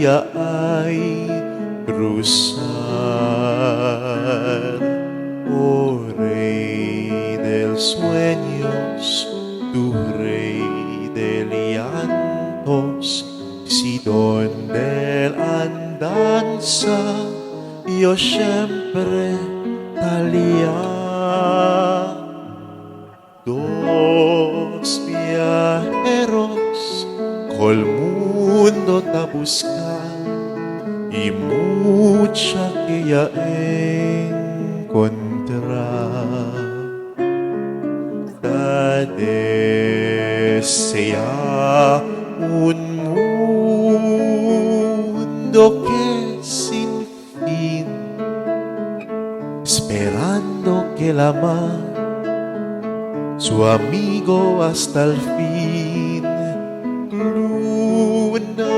ya ay cruzar. Oh rey del sueños, tu rey del llantos, si donde andanza yo siempre talía. Dos viajeros col mundo ta busca y mucha que ya encontrar. Ta desea un mundo que sin fin, esperando que la ama su amigo hasta el fin. Luna